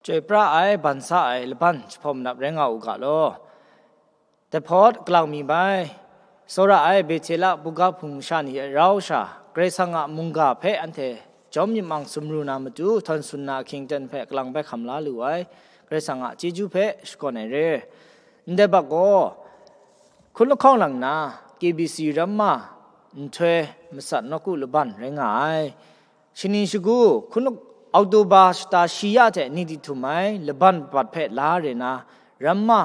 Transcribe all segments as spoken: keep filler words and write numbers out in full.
Chyoi pra ai, ban sa ai laban jahpawm manap rai nga u ga law. Dai hpawt kalang mi bai, tsawra ai Bethela buga hpung masha ni hte rau sha, Karai Kasang a mungga hpe anhte jawm myit mang sumru na matu, htawn sun na ahkying ten hpe kalang bai hkam la lu ai, Karai Kasang a chyeju hpe shakawn ai re. Ndai bak gaw, hkun lahkawng lang nna, K B C ramma nhtoi masat nawku laban rai nga ai. Shaning shagu, hkun lak-, Oktoba shata shi ya hte ni di htum ai laban bat hpe la re na, ramma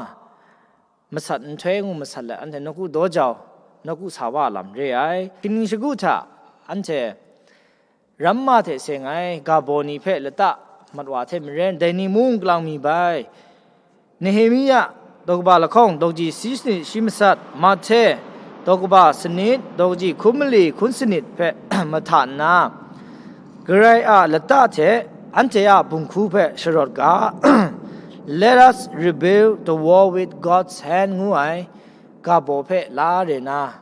masat nhtoi ngu masat let anhte nawku daw jau, nawku sa wa lam re ai. Shaning shagu hta anhte ramma hte seng ai ga baw ni hpe lata mat wa hte maren, dai ni mung kalang mi bai. Nehemia, daw kaba lahkawng, daw kaji shi sanit shi masat, Mahte, daw kaba sanit, daw kaji hkun mali hkun sanit hpe mahta nna, Karai a lata hte anhte a bunghku hpe sharawt ga, "Let us rebuild the wall with God's hand," ngu ai ga baw hpe la re na,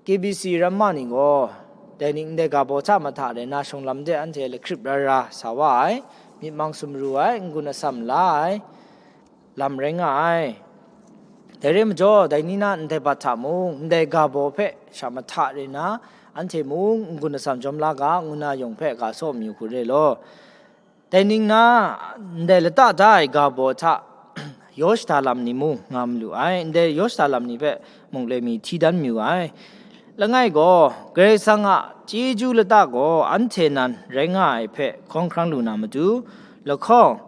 K B C ramma ni gaw, dai ning ndai ga baw hta mahta re na shawng lam de anhte lahkrip ra ra sa wa ai, myit mang sumru ai, n-gun atsam la ai lam rai nga ai. Dai re majaw, dai ni na ndai bat hta mung, ndai ga baw hpe sha mahta re na, anhte mung n-gun atsam jawm la ga, ngu na yawng hpe ga saw mayu hku re law. Dai ning na, ndai lata da ai ga baw hta yaw shada lam ni mung nga malu ai, ndai yaw shada lam ni hpe mung le mi hti dan mayu ai. Langai gaw, Karai Kasang a chyeju lata gaw anhte nan rai nga ai hpe hkawng hkrang lu na matu, lahkawng,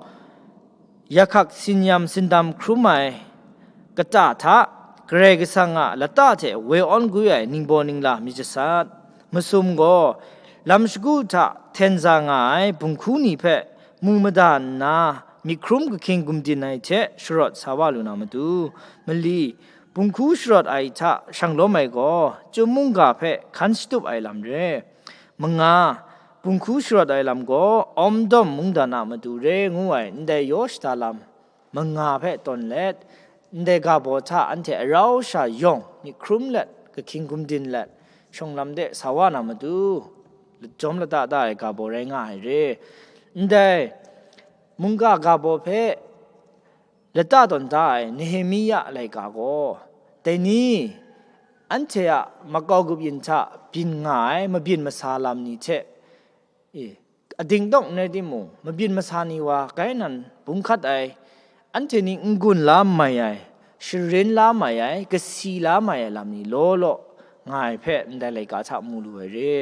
yahkak sinyam sindam hkrum ai kata hta Karai Kasang a lata hte woi awn gwi ai ningbaw ningla myit jasat. Masum gaw lam shagu hta hten za nga ai bunghku ni hpe mu mada nna, myit hkrum kahkying gumdin ai hte sharawt sa wa lu na matu, mali, bunghku sharawt ai hta shanglawm ai gaw, chyum mungga hpe hkan shatup ai lam re. Manga, bunghku sharawt ai lam gaw, Awmdawm mungdan a matu re ngu ai ndai yaw shada lam manga hpe tawn let, ndai ga baw hta anhte arau sha yawng myit hkrum let, kahkying gumdin let, shawng lam de sa wa na matu, lajawm lata da ai ga baw rai nga ai re. Ndai mungga ga baw hpe lata tawn da ai Nehemia laika gaw, dai ni anhte a makau grup yin hta byin nga ai mabyin masa lam ni hte, e, ading tawng n rai timung, mabyin masa ni wa gai nan bung hkat ai, anhte ni n-gun la mai ai, sharin la mai ai, kasi la mai ai lam ni law law nga ai hpe ndai laika hta mu lu ai re.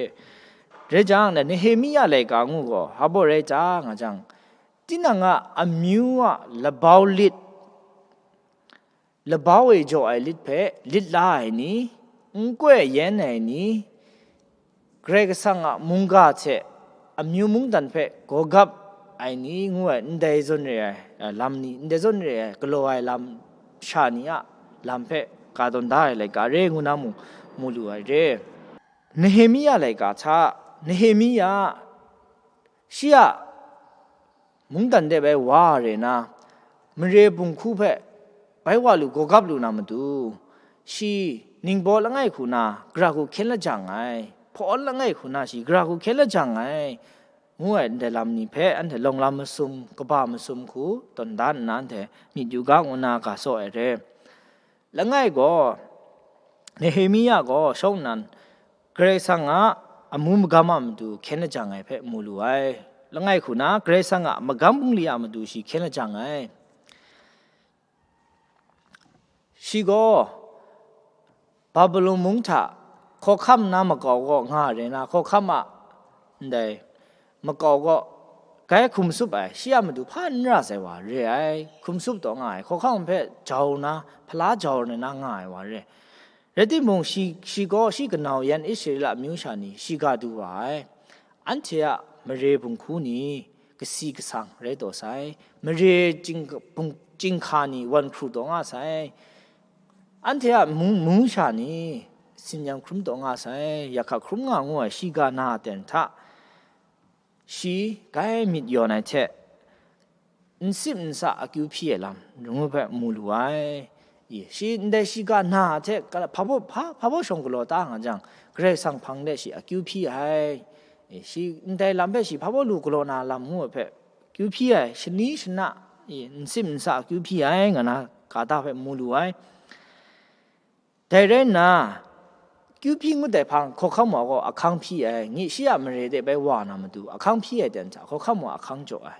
Rai jang, Nehemia laika ngu gaw, hpa baw rai ta nga jang, tinang a amyu a labau lit, labau e jaw ai lit hpe lit la ai ni, n koi yen ai ni, Karai Kasang a mungga hte amyu mungdan hpe gawgap ai ni ngu ai, ndai zawn re ai, a, lam ni, ndai zawn re ai, galaw ai lam sha ni a lam hpe ka tawn da ai laika re ngu na mung mu lu ai re. Nehemia laika hta, Nehemia shi a mungdan de bai wa re na, mare bunghku hpe bai wa lu gawgap lu na matu, shi ningbaw langai hku na gara hku hkyen lajang ai, hpawn langai hku na shi gara hku hkyen lajang ai, ngu ai ndai lam ni hpe anhte lawng lam masum, kaba masum hku tawn dan nna anhte myit yu ga ngu na ga saw ai re. Langai gaw, Nehemia gaw shawng nnan Karai Kasang a amu magam a matu hkyen lajang ai hpe mu lu ai. Langai hku na, Karai Kasang a magam bungli a matu shi hkyen lajang ai. Shi gaw Babilon mung hta hkawhkam na makau kaw nga re na, hkawhkam a ndai makau kaw gai hkum tsup ai, shi a matu hpa n ra sai wa re ai, hkum tsup taw nga ai, hkawhkam hpe jau na, hpala jau na nga ai wa re. Rai timung, shi, shi gaw shi kanau yan Israela amyu sha ni shiga du wa ai. Anhte a mare bunghku ni kasi kasang rai taw sai, mare chying-, bung-, chyinghka ni wan hkru taw nga sai, anhte a mung, mung sha ni sinyam hkrum taw nga sai, yahkak hkrum nga ngu ai shiga na ten hta, shi gai myit yawn ai hte, n sip n sa akyu hpyi ai lam, ngu hpe mu lu ai. I, shi ndai shiga na hte, hpa baw, hpa, hpa baw shawng galaw ta nga jang, Karai Kasang hpang de shi akyu hpyi ai. I, shi ndai lam hpe shi hpa baw lu galaw na lam ngu ai hpe, kyu hpyi ai, shani shana, i, nsim nsa kyu hpyi ai, nga na kata hpe mu lu ai. Dai rai nna, kyu hpyi ngut ai hpang, hkawhkam wa gaw ahkang hpyi ai, nye shi a mare de bai wa na matu, ahkang hpyi ai ten hta, hkawhkam wa ahkang jaw ai.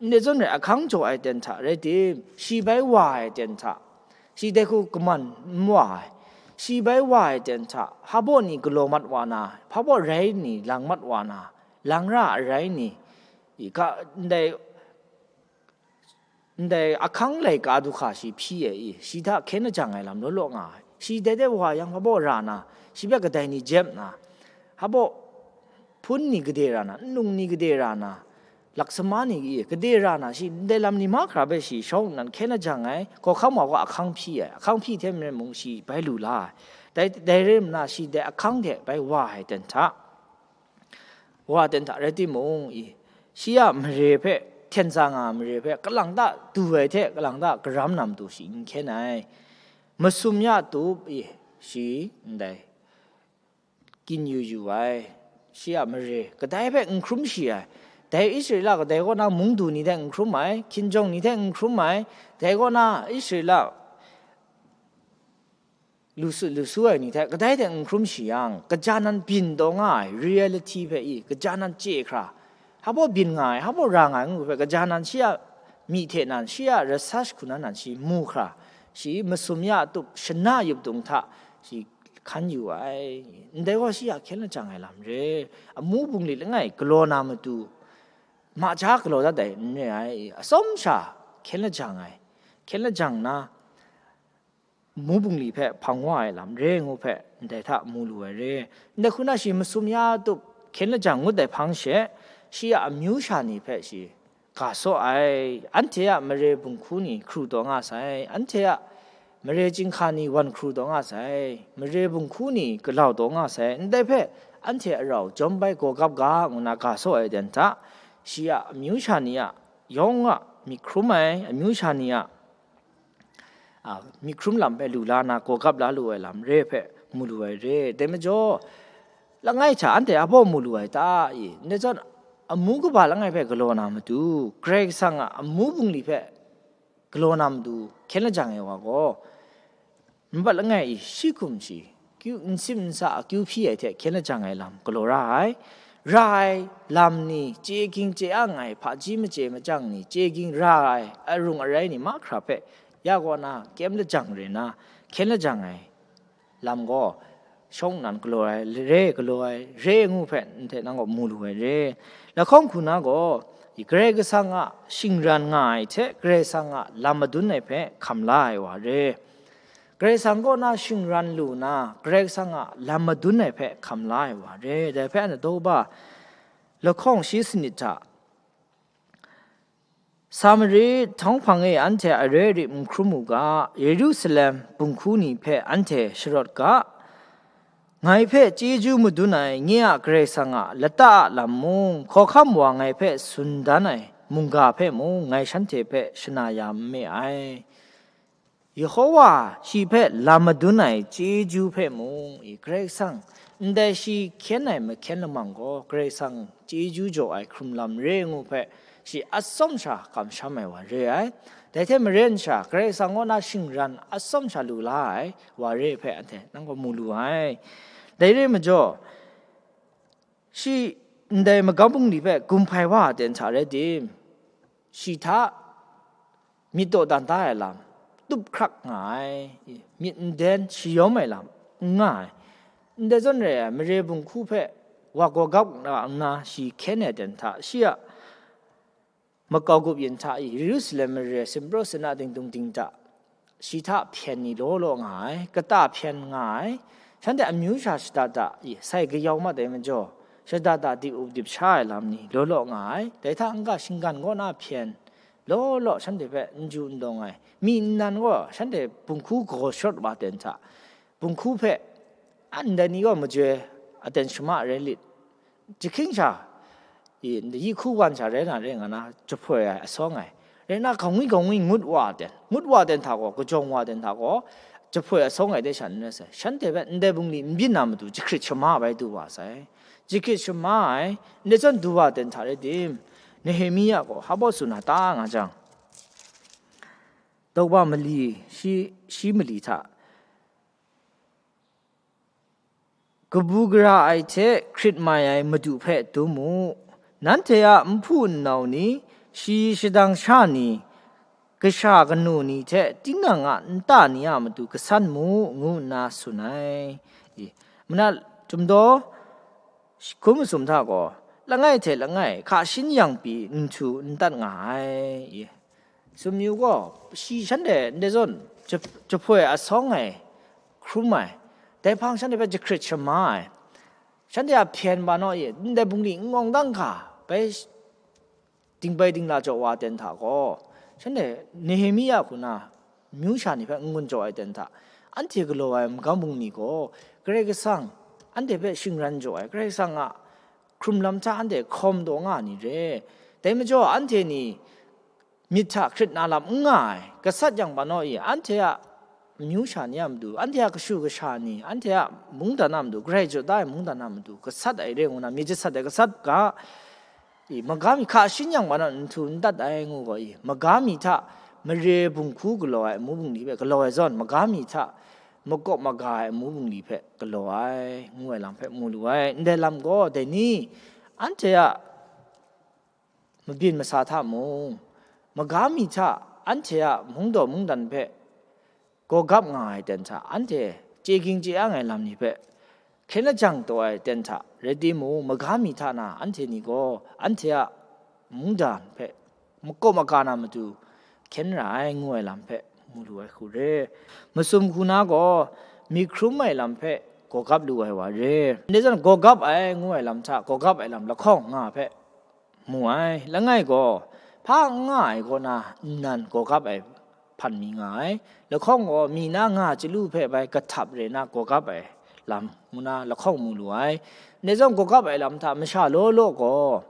Ndai zawn rai, ahkang jaw ai ten hta rai tim, shi bai wa ai ten hta, shi dai hku kaman n wa ai, shi bai wa ai ten hta, hpa baw ni galaw mat wa na, hpa baw rai ni lang mat wa na, lang ra ai rai ni, i ga, ndai, ndai ahkang laika du hka shi hpyi ai i, shi hta hkyen lajang ai lam law law nga ai. Shi dai de wa yang hpa baw ra na, shi hpe kadai ni jep na, hpa baw hpun ni gade ra na, nlung ni gade ra na, laksama ni i gade ra na, shi ndai lam ni mahkra hpe shi shawng nnan hkyen lajang ai, hkawhkam wa gaw ahkang hpyi ai, ahkang hpyi hte maren mung shi bai lu la ai. Dai, dai rai nna shi dai ahkang hte bai wa ai ten hta, wa ten hta rai timung, i, shi a mare hpe, hten tsa nga ai mare hpe, kalang ta du ai hte, kalang ta karam na matu shi n hkyen ai. Masum ya tup, i, shi ndai kyin yu yu ai. Shi a mare, kadai hpe n hkrum shi ai. Dai Israela kadai kaw na mung du ni hte n hkrum ai, hkinjawng ni hte n hkrum ai, dai kaw na Israela lu su, lu su ai ni hte kadai hte n hkrum shi yang, kaja nan byin taw nga ai reality hpe i, kaja nan chye hkra, hpa baw byin nga ai, hpa baw ra nga ai ngu hpe, kaja nan shi a myi hte nan, shi a research hku na nan shi mu hkra, shi masum ya tup shana yup dung hta shi hkan yu ai. Ndai gaw shi a hkyen lajang ai lam re, amu bungli langai galaw na matu, ma ja galaw dat ai n re ai, atsawm sha hkyen lajang ai, hkyen lajang na, mu bungli hpe hpang wa ai lam re ngu hpe ndai hta mu lu ai re. Ndai hku na shi masum ya tup hkyen lajang ngut ai hpang she, shi a amyu sha ni hpe shi ga saw ai, anhte a mare bunghku ni hkru taw nga sai, anhte a mare chyinghka ni wan hkru taw nga sai, mare bunghku ni galau taw nga sai, ndai hpe anhte a rau jawm bai gaw gap ga, ngu na ga saw ai ten hta, shi a amyu sha ni a yawng a myit hkrum ai, amyu sha ni a a, myit hkrum lam hpe lu la na, gaw gap la lu ai lam re hpe mu lu ai re. Dai majaw, langai hta anhte a baw mu lu ai ta i? Ndai zawn, amu kaba langai hpe galaw na matu, Karai Kasang a amu bungli hpe galaw na matu hkyen lajang ai wa gaw, nbat langai i shi hkum shi, kyu, nsim nsa akyu hpyi ai hte hkyen lajang ai lam galaw ra ai. Ra ai lam ni, chye ging chye ang ai, hpaji machye machyang ni, chye ging ra ai, arung arai ni mahkra hpe ya kaw na kyem lajang re na, hkyen lajang ai lam gaw, shawng nnan galaw ai re, galaw ai re ngu hpe, nhte nang gaw mu lu ai re. Lahkawng hku na gaw, Karai Kasang a shingran nga ai hte, Karai Kasang a lam madun ai hpe hkam la ai wa re. Karai Kasang kaw na shingran lu na, Karai Kasang a lam madun ai hpe hkam la ai wa re. Dai hpe anhte daw ba lahkawng shi sanit hta, Samari htawng hpang e anhte are rip n hkrum u ga, Yerusalem bunghku ni hpe anhte sharawt ga, ngai hpe chyeju madun ai nye a Karai Kasang a lata a lam mung, hkawhkam wa ngai hpe tsun dan ai mungga hpe mung, ngai shanhte hpe shana ya n me ai. Yehowa shi hpe lam madun ai chyeju hpe mung, i, Karai Kasang, ndai shi hkyen ai mahkyen lamang gaw, Karai Kasang chyeju jaw ai hkrum lam re ngu hpe, shi atsawm sha kamsham ai wa re ai. Dai hte maren sha, Karai Kasang kaw na shingran atsawm sha lu la ai wa re hpe, anhte nang gaw mu lu ai. Dai re majaw, shi ndai magam bungli hpe gumhpai wa a ten hta rai tim? Shi hta myit dawdan da ai lam, tup hkrak nga ai, myit nden shayawm ai lam n nga ai. Ndai zawn rai ai, mare bunghku hpe wa gaw gap na nna shi hkyen ai ten hta, shi a makau gup yin hta i, Yerusalem mare, sinpraw sinna dingdung ding hta, shi hta hpyen ni law law nga ai, kata hpyen nga ai, shanhte amyu sha shada da i, sai kayau mat ai majaw, shada da dip up dip sha ai lam ni law law nga ai, dai hta n-ga shinggan kaw na hpyen law law shanhte hpe n ju n dawng ai, myi nnan gaw shanhte bunghku gaw sharawt wa ten hta, bunghku hpe, a, ndai ni gaw majoi aten shama rai lit, jahkying sha, i, yi hku wan sha rai na rai nga na, jahpoi ai asawng ai, rai na, gangwi gangwi ngut wa ten, ngut wa ten hta gaw, kajawng wa ten hta gaw, jahpoi asawng ai de sha n rai sai, shanhte hpe ndai bungli n byin na matu jahkrit shama bai du wa sai, jahkrit shama ai, ndai zawn du wa ten hta rai tim? Nehemia gaw hpa baw tsun na ta nga jang, daw wa mali shi, shi mali hta kabu gara ai hte hkrit mai ai Madu hpe dum mu. Nanhte a nhpu nnau ni, shi shadang sha ni, kasha kanu ni hte tinang a nta ni a matu kasan mu, ngu nna tsun ai. I, mana, Chyum daw hkun masum hta gaw, langai hte langai hka shin yang pyi nhtu n dat nga ai. I, Sumyu gaw shi shanhte ndai zawn jahpoi asawng ai hkrum ai, dai hpang shanhte hpe jahkrit shama ai, shanhte a hpyen ba naw e, ndai bungli n ngawng dang hka, bai dingbai dingla jaw wa ten hta gaw, shanhte Nehemia hku na myu sha ni hpe n-gun jaw ai ten hta, anhte galaw ai magam bungli gaw Karai Kasang anhte hpe shingran jaw ai, Karai Kasang a hkrum lam hta anhte hkawm taw nga ni re. Dai majaw, anhte ni myit hta hkrit na lam n nga ai, gasat yang ba naw e, anhte a amyu sha ni a matu, anhte a kashu kasha ni, anhte a mungdan a matu, grai jaw da ai mungdan a matu gasat ai re ngu na, myit jasat ai gasat ga, i, maga mi hka shin yang ba naw nhtu n dat ai ngu gaw, i, maga mi hta mare bunghku galaw ai amu bungli hpe galaw ai zawn, maga mi hta makawp maga ai amu bungli hpe galaw ai, ngu ai lam hpe mu lu ai. Ndai lam gaw, dai ni anhte a mabyin masa hta mung, maga mi hta anhte a mungdaw mungdan hpe gawgap nga ai ten hta, anhte chye ging chye ang ai lam ni hpe hkyen lajang taw ai ten hta rai timung, maga mi hta na anhte ni gaw anhte a mungdan hpe makawp maga na matu hkyen ra ai, ngu ai lam hpe mu lu ai hku re. Masum hku na gaw myit hkrum ai lam hpe gawgap lu ai wa re. Ndai zawn, gawgap ai ngu ai lam hta, gawgap ai lam lahkawng nga hpe mu ai. Langai gaw, hpa n nga ai kaw na nnan gawgap ai hpan mi nga ai. Lahkawng gaw mi na nga chyalu hpe bai kahtap re na gawgap ai lam ngu na lahkawng mu lu ai. Ndai zawn, gawgap ai lam hta masha law law gaw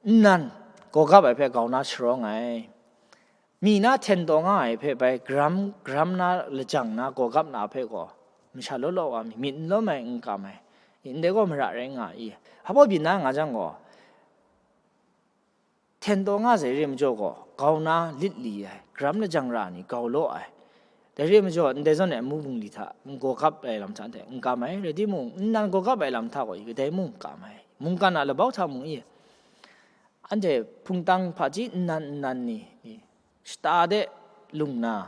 nnan gawgap ai hpe grau na sharawng ai. Mi na hten taw nga ai hpe bai garam, garam na lajang na gawgap na hpe gaw, masha law law wa mi myit n lawm ai, n kam ai. Ndai gaw mara rai nga i? Hpa baw byin na nga jang gaw, hten taw nga sai re majaw gaw, grau na lit li ai, garam lajang ra ni grau law ai. Dai re majaw, ndai zawn e amu bungli hta n gawgap ai lam hta anhte n kam ai, rai timung, nnan gawgap ai lam hta gaw, i kadai mung n kam ai, mungkan a labau hta mung i, anhte hpungtang hpaji nnan nnan ni, i, shata de lung na,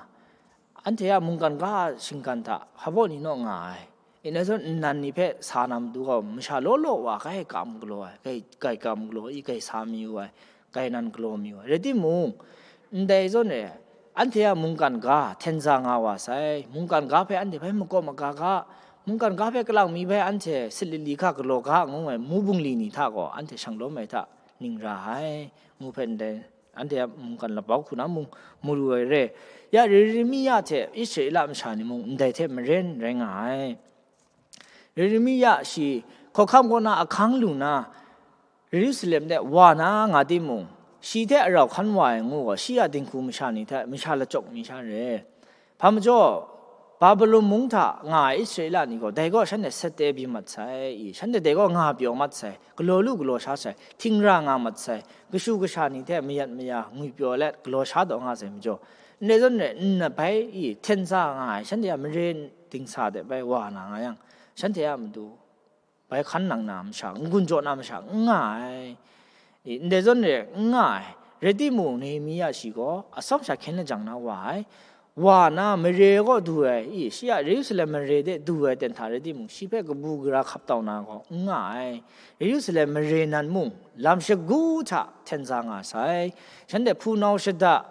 anhte a mungkan ga a shinggan hta hpa baw ni naw nga ai. Ndai zawn nnan ni hpe sa na matu gaw, masha law law wa grai kam galaw ai, grai, grai kam galaw i, grai sa mayu ai, grai nan galaw mayu ai. Rai timung, ndai zawn e, anhte a mungkan ga hten za nga wa sai, mungkan ga hpe anhte bai makawp maga ga, mungkan ga hpe kalang mi bai anhte sit lili hka galaw ga ngu ai mu bungli ni hta gaw, anhte shang lawm ai hta ning ra ai, ngu hpe ndai anhte a mungkan labau hku na mung mu lu ai re. Ya, Yeremia hte Israela masha ni mung ndai hte maren rai nga ai. Yeremia shi hkawhkam kaw na ahkang lu na, Yerusalem de wa na nga timung, shi hte arau hkan wa ai ngu gaw, shi a dinghku masha ni hte masha lachyawk mi sha re. Hpa majaw, Babilon mung hta nga ai Israela ni gaw, dai gaw shanhte sat de byin mat sai, i, shanhte dai gaw nga pyaw mat sai, galaw lu galaw sha sai, htingra nga mat sai, kashu kasha ni hte mayat maya ngwipyaw let galaw sha taw nga sai majaw, ndai zawn re, nna bai i hten sa nga ai shanhte a mare dingsa de bai wa na nga yang, shanhte a matu bai hkan nang na masha, n-gun jaw na masha n nga ai. I, ndai zawn re n nga ai. Rai timung, Nehemia shi gaw atsawm sha hkyen lajang na wa ai. Wa na mare kaw du ai, i, shi a Yerusalem mare de du ai ten hta rai timung, shi hpe kabu gara hkap tau na gaw n nga ai. Yerusalem mare nan mung lam shagu hta hten sa nga sai. Shanhte hpunau shada,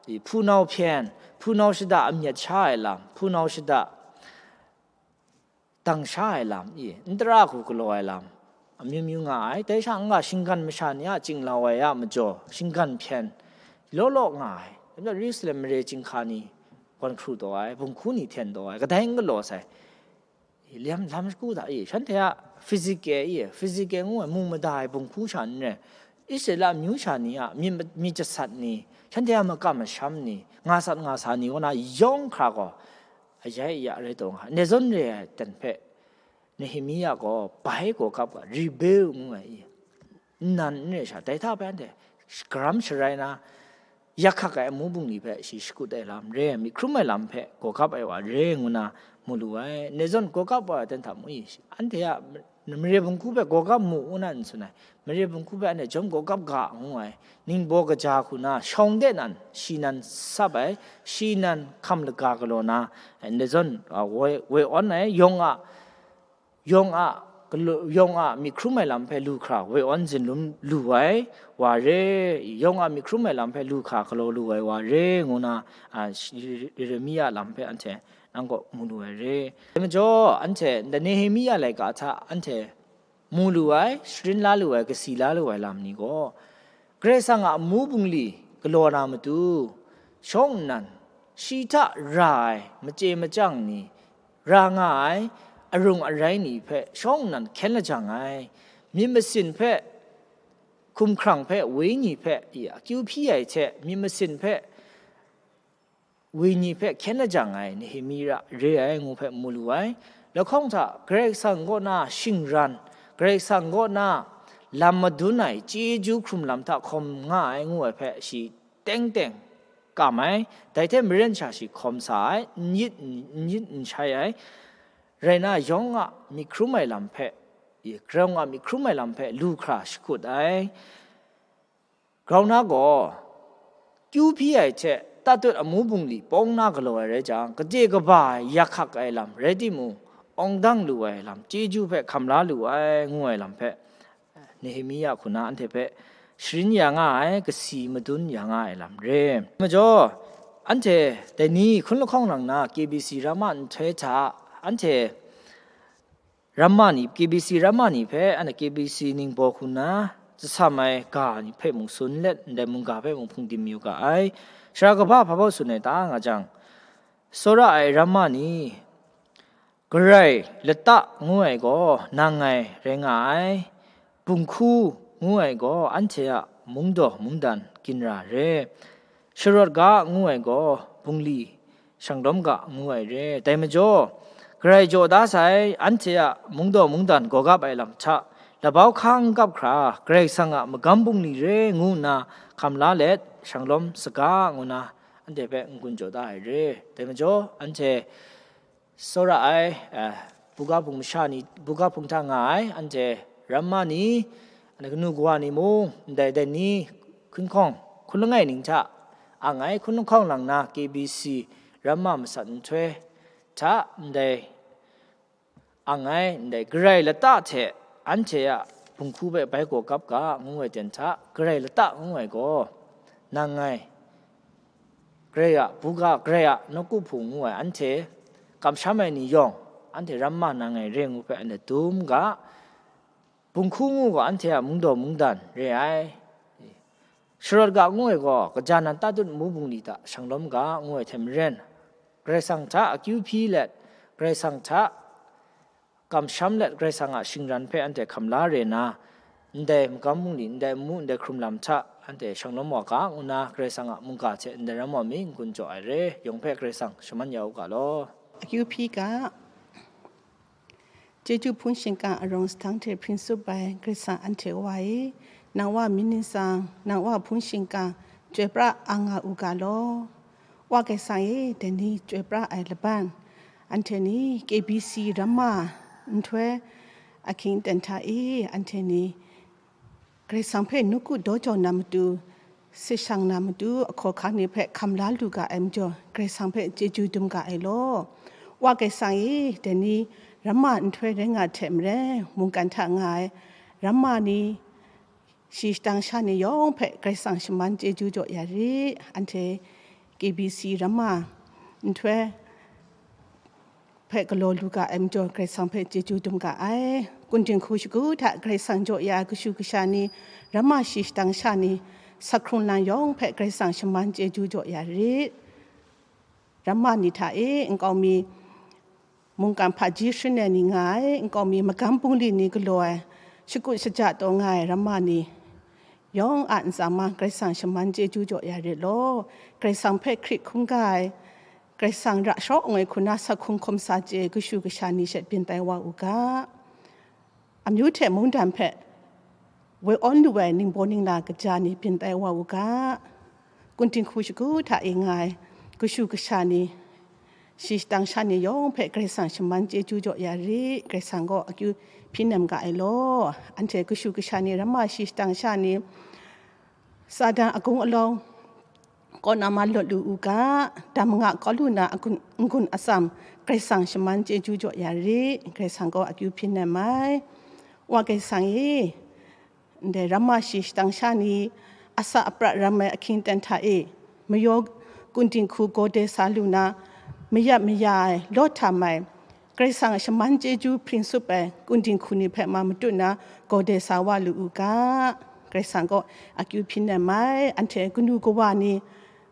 i, hpunau hpyen, hpunau shada amyat sha ai lam, hpunau shada dang sha ai lam, i, n tara hku galaw ai lam, amyu myu nga ai. Dai sha n-ga shinggan masha ni a chinglau ai a majaw, shinggan hpyen law law nga ai. Dai majaw Yerusalem mare chyinghka ni gawn hkru taw ai, bunghku ni hten taw ai, kadai n galaw sai. I, lam, lam shagu hta, i, shanhte a physical, i, physical ngu ai mung mada ai bunghku sha n rai, Israela amyu sha ni a myit, myit jasat ni, shanhte a makam masham ni, nga sat nga sa ni kaw na yawng hkra gaw, ayai aya rai taw nga ai. Ndai zawn re ai ten hpe Nehemia gaw bai gaw gap ga, rebuild ngu ai i, nnan n re sha, dai hta bai anhte Shakaram sharai na, yak hkak ai amu bungli hpe shi shakut ai lam re, myit hkrum ai lam hpe gawgap ai wa re ngu na mu lu ai. Ndai zawn gawgap ai wa ten hta mu i, anhte a mare bunghku hpe gawgap mu, ngu na n tsun ai. Mare bunghku hpe anhte jawm gawgap ga, ngu ai. Ningbaw kaja hku na, shawng de nan, shi nan sap ai, shi nan hkam laga galaw na, ndai zawn, a, woi, woi awn ai, yawng a, yawng a, galaw, yawng a myit hkrum ai lam hpe lu hkra woi awn zinlum lu ai wa re, yawng a myit hkrum ai lam hpe lu hkra galaw lu ai wa re, ngu na, a, shi-, Yeremia lam hpe anhte nang kaw mu lu ai re. Dai majaw, anhte ndai Nehemia laika hta anhte mu lu ai, sharin la lu ai, kasi la lu ai lam ni gaw, Karai Kasang a amu bungli galaw na matu, shawng nnan, shi hta ra ai machye machyang ni, ra nga ai arung arai ni hpe shawng nnan hkyen lajang ai, myit masin hpe, hkumhkrang hpe, wenyi hpe, i, akyu hpyi ai hte myit masin hpe, wenyi hpe hkyen lajang ai Nehemia re ai ngu hpe mu lu ai. Lahkawng hta Karai Kasang kaw na shingran, Karai Kasang kaw na lam madun ai chyeju hkrum lam hta hkawm nga ai ngu ai hpe shi teng teng kam ai, dai hte maren sha shi hkawm sa ai, n yit n, n yit n shai ai, rai na, yawng a myit hkrum ai lam hpe, i, grau nga myit hkrum ai lam hpe lu hkra shakut ai. Grau na gaw, kyu hpyi ai hte tatut amu bungli pawng na galaw ai rai jang, gade kaba ai yak hkak ai lam rai timung, awng dang lu ai lam chyeju hpe hkam la lu ai, ngu ai lam hpe, Nehemia hku na anhte hpe sharin ya nga ai, kasi madun ya nga ai lam re. Majaw, anhte dai ni hkun lahkawng lang na K B C Ramma nhtoi hta, anhte Ramma ni, K B C Ramma ni hpe, anhte K B C ningbaw hku na, jasam ai ga ni hpe mung sun let, ndai mungga hpe mung hpung dim yu ga ai. Sara kaba hpa baw tsun ai ta nga jang, tsawra ai Ramma ni, Karai lata ngu ai gaw nang ngai rai nga ai, bunghku ngu ai gaw anhte a mungdaw mungdan ginra re, sharawt ga ngu ai gaw bungli shanglawm ga ngu ai re. Dai majaw, Karai jaw da sai, anhte a mungdaw mungdan gawgap ai lam hta, labau hka n kap hkra, Karai Kasang a magam bungli re ngu nna hkam la let, shanglawm saga ngu na, anhte hpe n-gun jaw da ai re. Dai majaw, anhte tsawra ai, eh, buga hpung masha ni, buga hpung hta nga ai, anhte Ramma ni, anhte kanu kawa ni mung, ndai dai ni hkun hkawng, hkun langai ning hta ang ai, hkun lahkawng lang na K B C Ramma masat nhtoi hta ndai ang ai, ndai Karai lata hte anhte a bunghku hpe bai gawgap ga ngu ai ten hta, Karai lata ngu ai gaw, nang ngai, Karai a buga, Karai a nawku hpung ngu ai, anhte kamsham ai ni yawng, anhte Ramma nang ngai re ngu hpe anhte dum ga, bunghku ngu gaw anhte a mungdaw mungdan re ai. Sharawt ga ngu ai gaw, kaja nan tatut amu bungli hta shanglawm ga ngu ai hte maren, Karai Kasang hta akyu hpyi let, Karai Kasang hta kamsham let, Karai Kasang a shingran hpe anhte hkam la re na, ndai magam bungli, ndai amu, ndai hkrum lam hta anhte shanglawm wa ga, ngu na Karai Kasang a mungga hte ndai ram wa mi n-gun jaw ai re, yawng hpe Karai Kasang shaman ya u ga law. Akyu hpyi ga, chyeju hpung shingkang arawng sahtang hte hpring tsup ai Karai Kasang anhte Wa e, nang Wa myit ningsang, nang Wa hpung shingkang chyoi pra ang nga u ga law. Wa Karai Kasang e, dai ni chyoi pra ai laban, anhte ni K B C Ramma nhtoi ahkying ten hta e, anhte ni Karai Kasang hpe nawku daw jaw na matu, sit shang na matu, ahkaw ahkang ni hpe hkam la lu ga ai majaw, Karai Kasang hpe chyeju dum ga ai law. Wa Karai Kasang e, dai ni Ramma nhtoi rai nga hte maren, mungkan hta nga ai Ramma ni, shi shadang sha ni yawng hpe Karai Kasang shaman chyeju jaw ya rit. Anhte K B C Ramma nhtoi hpe galaw lu ga ai majaw, Karai Kasang hpe chyeju dum ga ai. Kun dinghku shagu hta Karai Kasang jaw ya ai kashu kasha ni, Ramma shi shadang sha ni, sak hkrung lang yawng hpe Karai Kasang shaman chyeju jaw ya rit. Ramma ni hta e, nkau mi mungkan hpaji sharin ai ni nga ai, nkau mi magam bungli ni galaw ai, shakut shaja taw nga ai Ramma ni yawng a ntsa ma Karai Kasang shaman chyeju jaw ya rit law. Karai Kasang hpe hkrit hkungga ai, Karai Kasang ra sharawng ai hku na sak hkrung hkawm sa chye ai kashu kasha ni shat byin tai wa u ga. Amyu hte mungdan hpe Woi awn lu ai ningbaw ningla kaja ni byin tai wa u ga. Kuntinghku shagu hta e nga ai kashu kasha ni, shi shadang sha ni yawng hpe Karai Kasang shaman chyeju jaw ya rit, Karai Kasang gaw akyu hpyi nem ga ai law. Anhte kashu kasha ni, ramma shi shadang sha ni, Satan agung alawng kaw na ma lawt lu u ga, dam nga kau lu na agun-, n-gun atsam Karai Kasang shaman chyeju jaw ya rit, Karai Kasang gaw akyu hpyi nem ai. Wa Karai Kasang e, ndai ramma shi shadang sha ni, asa apra ram ai ahkying ten hta e, mayaw kuntinghku gawde sa lu na, mayat maya ai, lawt htam ai, Karai Kasang shaman chyeju hpring sup ai kuntinghku ni hpe ma matut na gawde sa wa lu u ga, Karai Kasang gaw akyu hpyi nem ai. Anhte kanu kawa ni,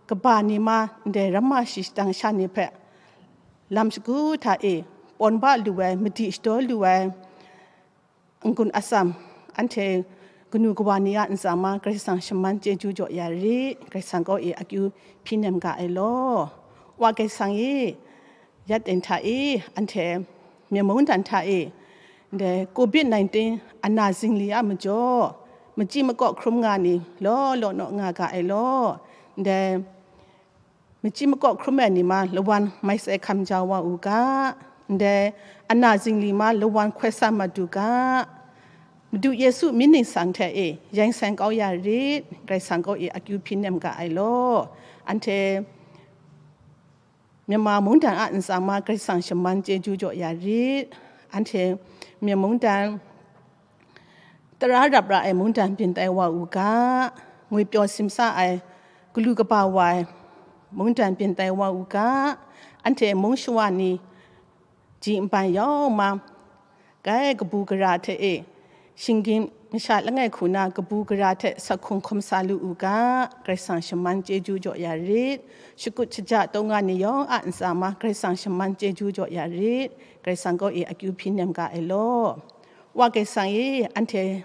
kaba ni ma, ndai ramma shi shadang sha ni hpe lam shagu hta e pawn ba lu ai, madi shadaw lu ai n-gun atsam, anhte kanu kawa ni a ntsa ma Karai Kasang shaman chyeju jaw ya rit, Karai Kasang gaw e akyu hpyi nem ga ai law. Wa Karai Kasang e, yat ten hta e, anhte myen mungdan hta e, ndai covid nineteen ana zingli a majaw, machyi makaw hkrum nga ni law law naw nga ga ai law. Ndai machyi makaw hkrum ai ni ma lawan mai sai hkam jau wa u ga, ndai ana zingli ma lawan hkoi san mat u ga. Madu Yesu myit ningsang hte e, yeng seng kau ya rit, Karai Kasang gaw e akyu hpyi nem ga ai law. Anhte Myanmar mungdan a ntsa ma Karai Kasang shaman chyeju jaw ya rit. Anhte myen mungdan, tara rap ra ai mungdan byin tai wa u ga, ngwi pyaw simsa ai, galu kaba wa ai mungdan byin tai wa u ga, anhte mung shawa ni, ji nban yawng ma, kai kabu gara hte e, shinggyim masha langai hku na kabu gara hte sak hkung hkum sa lu u ga, Karai Kasang shaman chyeju jaw ya rit. Shakut shaja taw nga ni yawng a ntsa ma Karai Kasang shaman chyeju jaw ya rit. Karai Kasang gaw e akyu hpyi nem ga ai law. Wa Karai Kasang e, anhte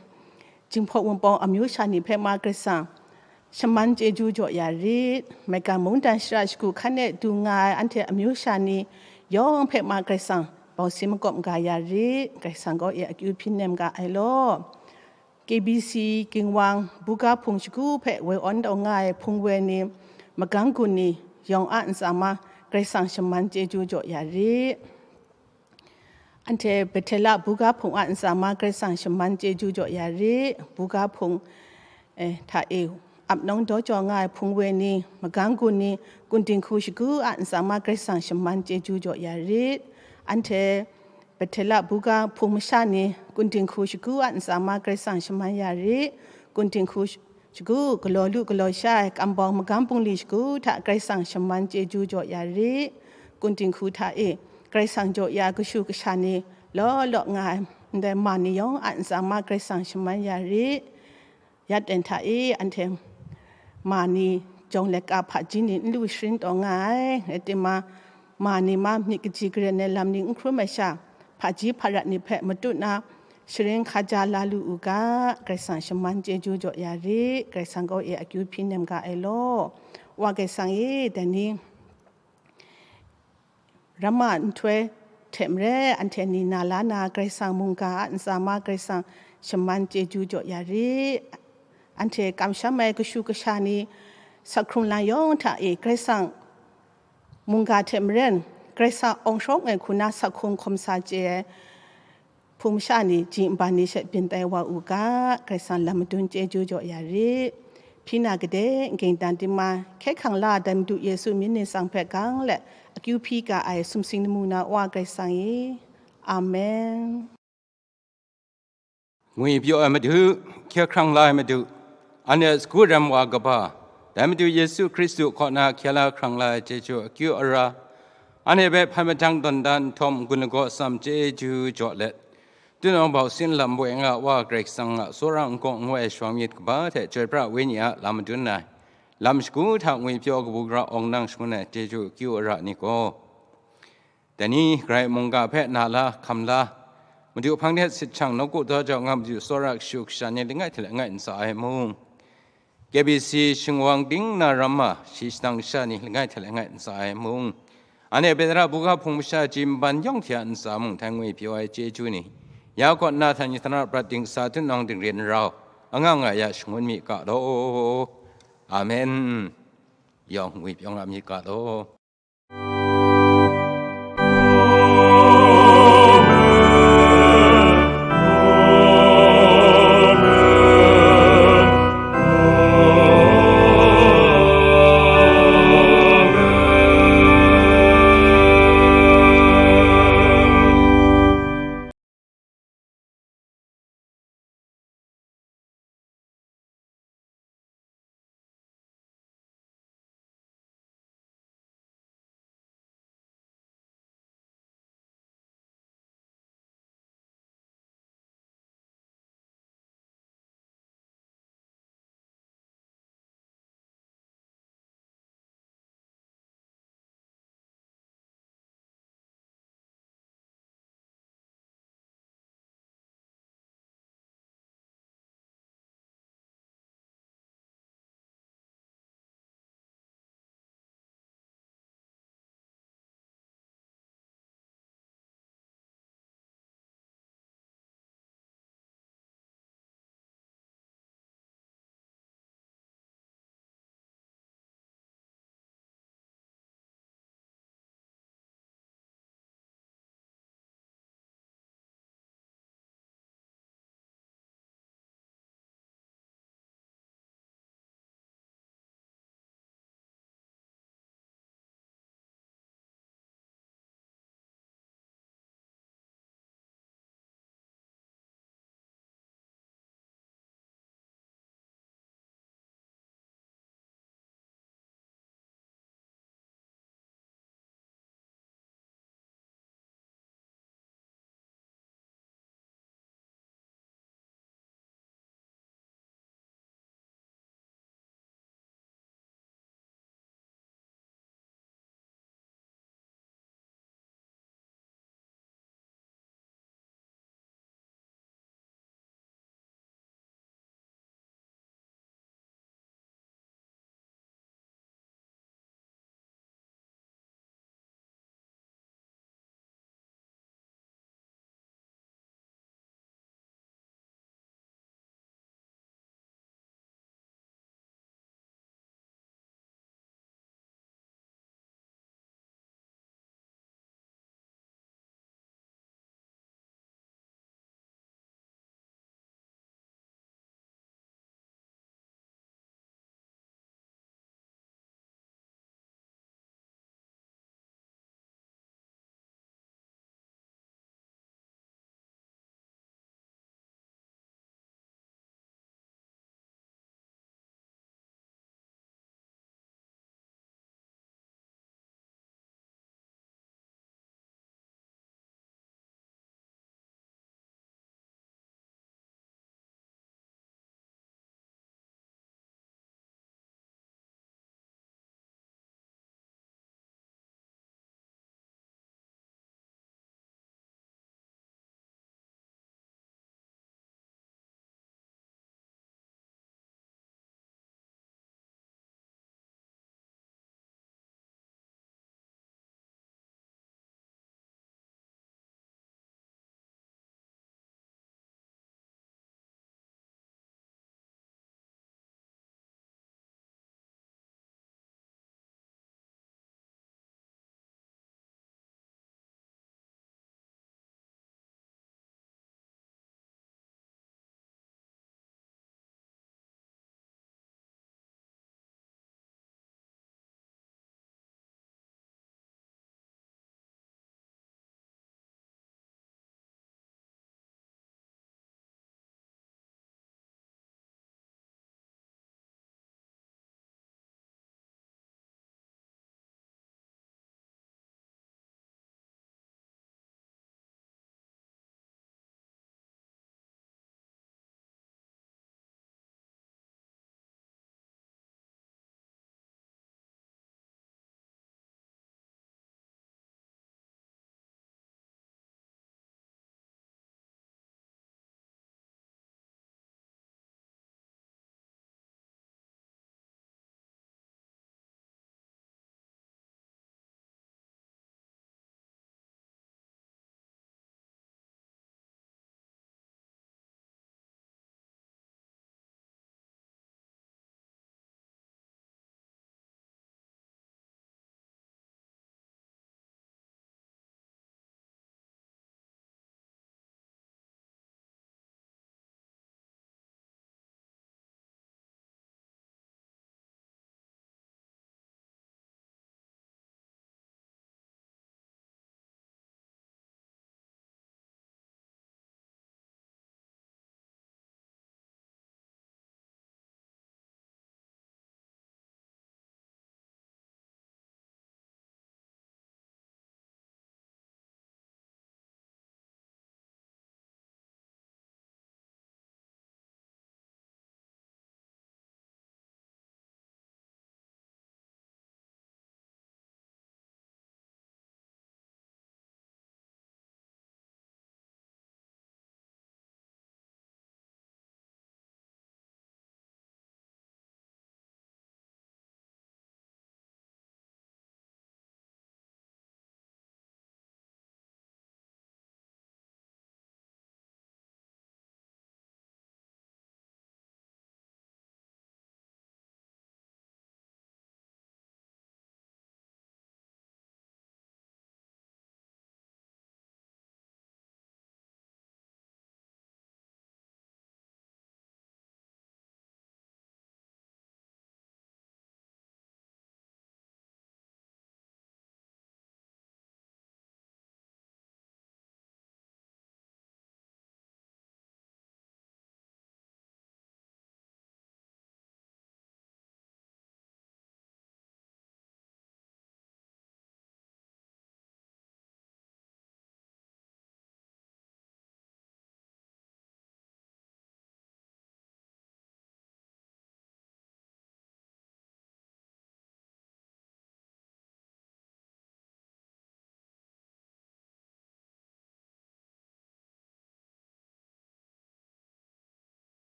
Jinghpaw Wunpawng amyu sha ni hpe ma Karai Kasang shaman chyeju jaw ya rit. Maigan mungdan shara shagu hkan e du nga ai anhte amyu sha ni yawng hpe ma Karai Kasang bawsi makawp ga ya rit. Karai Kasang gaw e akyu hpyi nem ga ai law. K B C, Ginwang, Buga Hpung shagu hpe woi awn taw nga ai hpung woi ni, magang gun ni yawng a ntsa ma Karai Kasang shaman chyeju jaw ya rit. Anhte Bethela Buga Hpung a ntsa ma Karai Kasang shaman chyeju jaw ya rit. Buga Hpung, eh, hta e ap nawng daw jaw nga ai hpung woi ni, magang gun ni, kuntinghku shagu a ntsa ma Karai Kasang shaman chyeju jaw ya rit. Anhte Bethela Buga Hpung masha ni, kuntinghku shagu a ntsa ma Karai Kasang shaman ya rit. Kuntinghku shagu galaw lu galaw sha ai kambawng magam bungli shagu hta Karai Kasang shaman chyeju jaw ya rit. Kuntinghku hta e Karai Kasang jaw ya kashu kasha ni law law nga ai, ndai ma ni yawng a ntsa ma Karai Kasang shaman ya rit. Yat ten hta e anhte ma ni jawng laika hpaji ni n lu sharin taw nga ai, rai timung, ma ni ma myit kaji karen ai lam ni n hkrum ai sha, hpaji hparat ni hpe matut na sharin hkaja la lu u ga, Karai Kasang shaman chyeju jaw ya rit, Karai Kasang gaw e akyu hpyi nem ga ai law. Wa Karai Kasang e, dai ni ramma nhtoi hte maren, anhte ni na la na Karai Kasang mungga a ntsa ma Karai Kasang shaman chyeju jaw ya rit. Anhte kamsham ai kashu kasha ni, sak hkrung lang yawng hta e Karai Kasang mungga hte maren, Karai Kasang awng sharawng ai hku na sak hkung hkum sa chye ai hpung masha ni, ji nban ni she byin tai wa u ga, Karai Kasang lam madun chyeju jaw ya rit. Hpyi na gade, n-ging dan timung, hkye hkrang la ai Madu Yesu myit ningsang hpe gang let akyu hpyi ga ai sumsing lamu na Wa Karai Kasang e. Amen. Ngwi pyaw ai Madu, hkye hkrang la ai Madu, anhte sagu rem wa kaba, dai Madu Yesu Hkristu kaw na hkye la hkrang la ai chyeju akyu ara, anhte hpe hpai mahtang dawn dan nhtawm, n-gun lagaw atsam chyeju jaw let, tunawng bau sin lam boi nga Wa Karai Kasang a tsawra n-gaw n-goi ai shawng myit kaba hte Chyoi pra Wenyi a lam madun ai, lam shagu hta ngwi pyaw kabu gara awng nang shangun ai chyeju akyu ara ni gaw, dai ni Karai mungga hpe na la, hkam la, Madu hpang de sit shang nawku daw jau nga Madu tsawra kashu kasha ni langai hte langai ntsa ai mung, K B C shingwang ting na ramma shi shadang sha ni langai hte langai ntsa ai mung, anhte Petara buga hpung masha ji nban yawng hte a ntsa mung, dai ngwi pyaw ai chyeju ni, ya kaw na hta ni hta na prat dingsa, tunawng dingren rau, angang nga ya shangun mi ga law. Amen. Yawng ngwi pyawng la mi ga law.